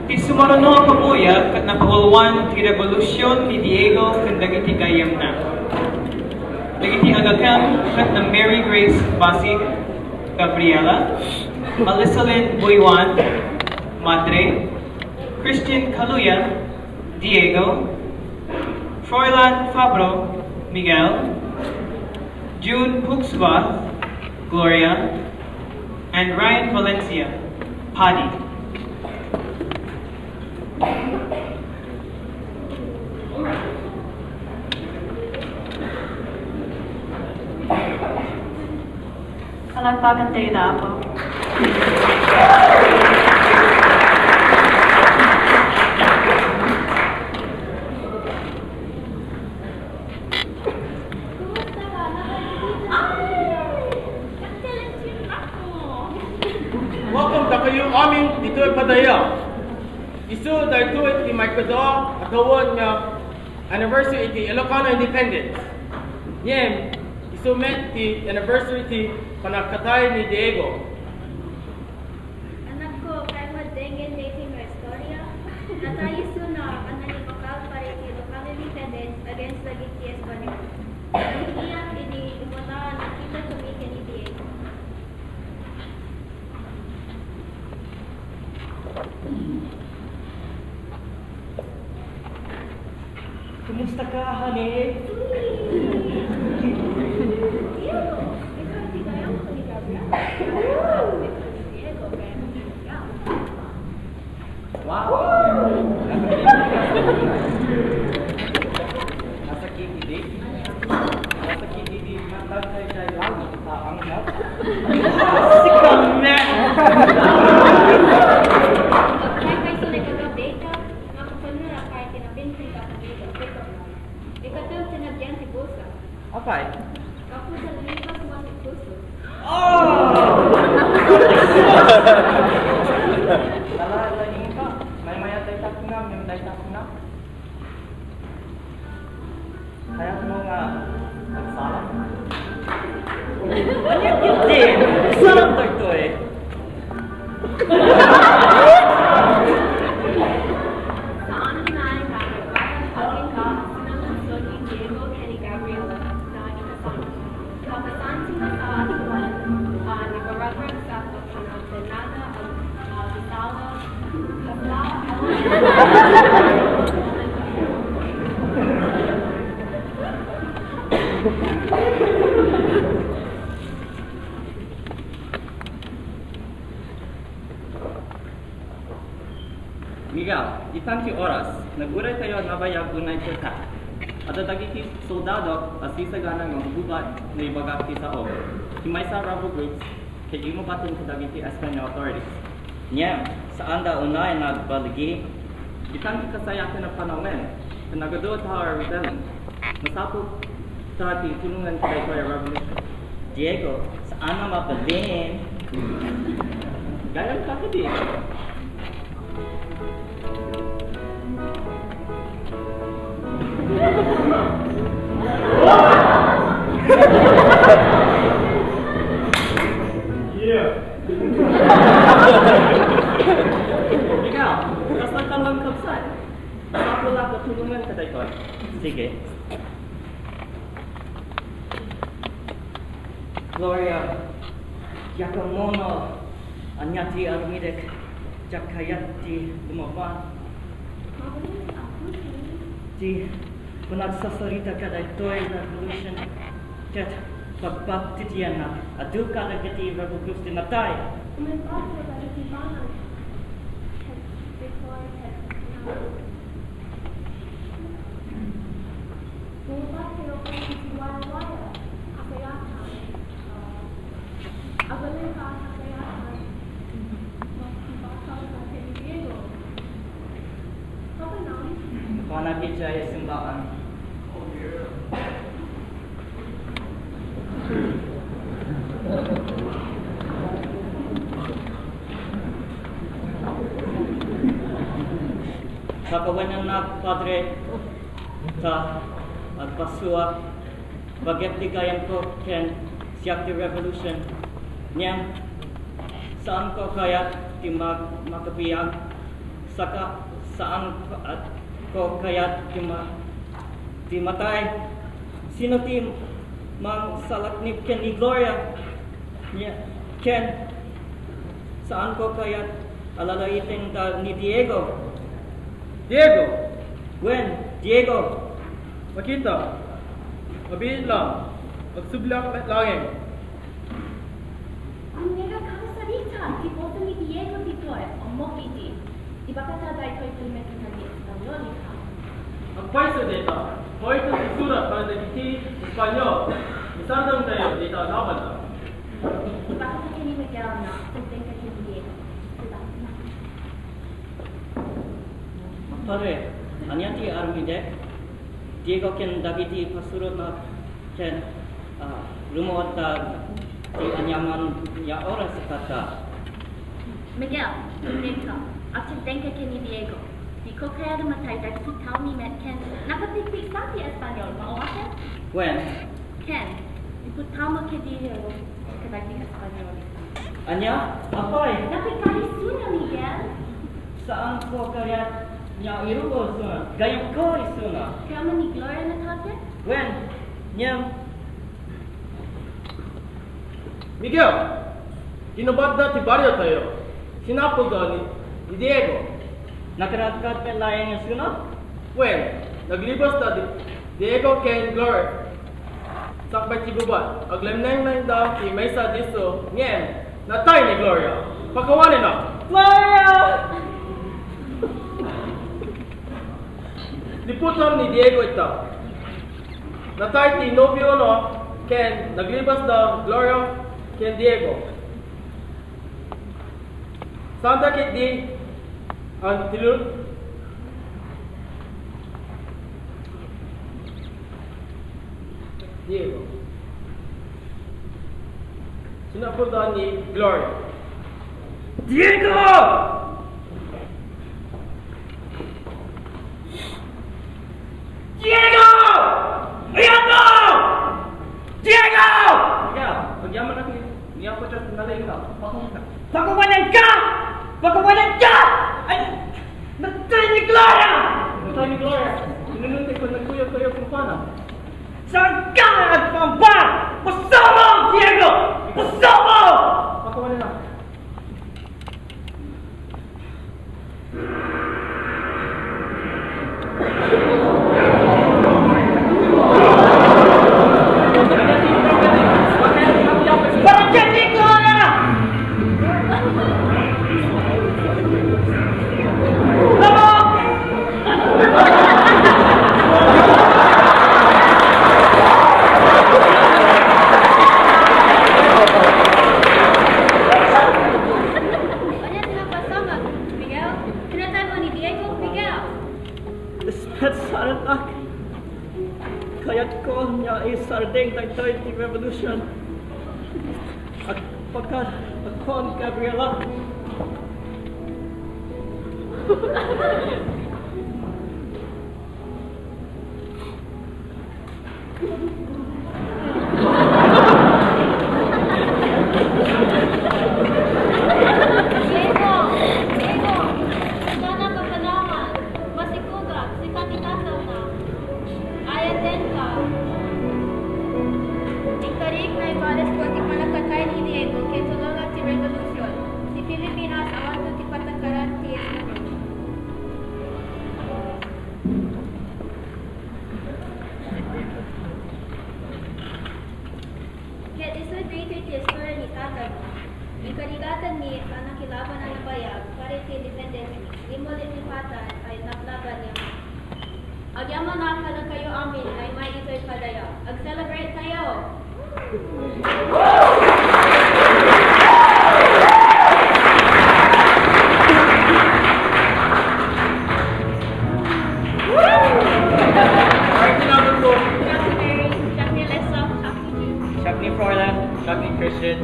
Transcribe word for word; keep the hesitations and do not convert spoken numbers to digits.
Ti sumaruno a pamuyag ket napagulwan ti rebolusion ni Diego ken dagiti gayyemna. Dagiti agakem ket ni Mary Grace Basig, Gabriela, Alisalin Buiwan, Madre, Christian Kaluya, Diego, Froilan Fabro, Miguel, June Pugswa, Gloria, and Ryan Valencia, Paddy. Palakpakan tayo, Apo. Welcome dakayo amin ditoy padayaw. Isu daytoy ti maikadua a tawen nga anniversary iti Ilocano Independence. Ngem, isu met ti anniversary ti pannakatay ni Diego. Anakko, kayatmo a dengen daytoy nga istorya? Natay isuna a nangibakal para iti Ilocano Independence against dagiti Espanyol. Nangikiyat idi immuna a nakita kami ken ni Diego. Kumusta ka, honey? Diego, ikaw ti gayam ko ni Gabriel. Diego, gayam ko ni Gabriel. Wow! Nasakit idi? Nasakit idi matagtay kay langit ta anggap? Sikat na! Kay kay sila gagabi ka, nga kukuno na kay kinabintin ka kami, gagabi ka. Ikaw ti nagyan ti bulsa. Apay? Kapusan lipas mo ti puso. Oh! Tara, laging ka. May mayat ay takuna, may mayat ay takuna. Kayatmo nga magsarang? Ania ketdi? Sarang daytoy. Saan nga nga nagpapagkita ang sinangunsod ni Diego ken ni Gabriela na ikasama? Kapasansin na sa ating, ah, nagaragrak sa pagpanagdanada, ah, bisawa, kasla, Miguel, itan ti oras. Naguraytayo a nabayag unay ti attack. Adda dagiti soldado a sisagana nga gubat no ibagak ti sao. Ti maysa a rebel groups ket immabaton kadagiti Espanyol authorities. Ngem, saanda unay nagbaligi. Itan ti kasayaatan a panawen, ken nagadu ta rebellion. Masapul ta ti tulongan ti daytoy a revolution. Diego, saan a mabalin. Gayam ka kadi. Yeah. Ikaw, kas nagtanggal kabsat. Masapul a tulongan ka daytoy. Sige. Gloria, diak ammono ania ti aramidek, diak kayat ti lumaban. Ti panagsarsarita kadaytoy a revolution ket pagbagtitianna, adu kadagiti revolution ti natay. Umay paso dagiti banag ket before ket now. Bumabati kayo kay Waya Waya, kasayaatan. Ah, abalin ka, kasayaatan. Mas ibasal na kay Diego. Kapanam? Kuana ti jay simbahan. Kakawanannak, Padre, ta agpasuak, baket ti gayamko ken siak ti revolution. Ngem, saanko kayat ti mag-, makabiag Saka, saan ko, at ko kayat ti ma-, ti matay? Sino ti mangsalaknib ken ni Gloria? Ni-, ken saan ko kayat alalaiten da ni Diego? Diego! Wen, Diego! Makita, mabiit lang, agsubli met laeng. Ang nagkakasarita, ti boto ni Diego ditoy, ammok iti. Di ba kata daytoy ti met nga di Espanyol, ita? Agpayso dayta, hoy, ti surat para dagiti Espanyol. Isardengtayo dita a labanna. Di ba kata ken ni Miguel nga, agtengka ken ni Diego? Di ba? Pare, ania ti aramidek? Diego ken dagiti pasurotna ken, ah, rumuarda ti aniaman nga oras kasta. Miguel, tumengka. Agtengka ken ni Diego. Diko kayat a matay dagiti tao ni met ken nakapigpigsa ti Espanyol, mao a ken? Wen. Ken, iputama ket Diego kadagiti Espanyol. Ania? Apay? Napigsa isuna, Miguel. Saan ko kayat nga irubo isuna? Gayam ko isuna. Kaya man ni Gloria natagyan? Wen, ngem. Miguel, kinubatda ti barrio tayo. Sinapulda ni, ni Diego. Nakaratka met laeng isuna? Wen, naglibas da di Diego ken Gloria. Sakbay ti gubat, aglemnengda ti maysa disso, ngem natay ni Gloria. Pakawanennak. Gloria! Liputan ni Diego ita. Natay ti nobio na ken naglibas da Gloria ken Diego. Santa ket di, ang tilun-, Diego. Sinapulda ni Gloria. Diego! Diego! Ayan mo! Diego! Ikaw, agyaman na ito. Niya ko siya nalaing ka. Pakuha ka. Pakuwanan ka! Pakuwanan ka! Ay, natay ni Gloria! Natay ni Gloria. Sinunod ko, nagkuyog-kuyog kung paano. Saan ka agpamba? Pasabog, Diego! Pasabog! Pakuwanan na. Barangay Nicola! Amo! Ania ti napasamak, Miguel? Kinatay mo ni Diego, Miguel? Respet sa anak. Kayatko nga isardeng daytoy ti revolution. Agpakad akon, Gabriela. Diego! Diego! Saan ka kanawan? Masikugat, sika ti kasalna. Ayatenka. Inkarik nga ibalas ko ti pannakatay ni Diego ken tulongan ti revolusion. Ti Pilipinas, awanto ti patakaran ti Espanyol. Ket isu daytoy ti istoria ni tatang. Inkarigatang ni a nakilaban a nabayag para iti independence, immuli ti patay a naglaban ni ama. Agyamanak kadakayo amin nga immay ditoy padaya. Ag-celebrate tayo! Siak ni Lesa, siak ni Jim. Siak ni Florlan, siak ni Christian.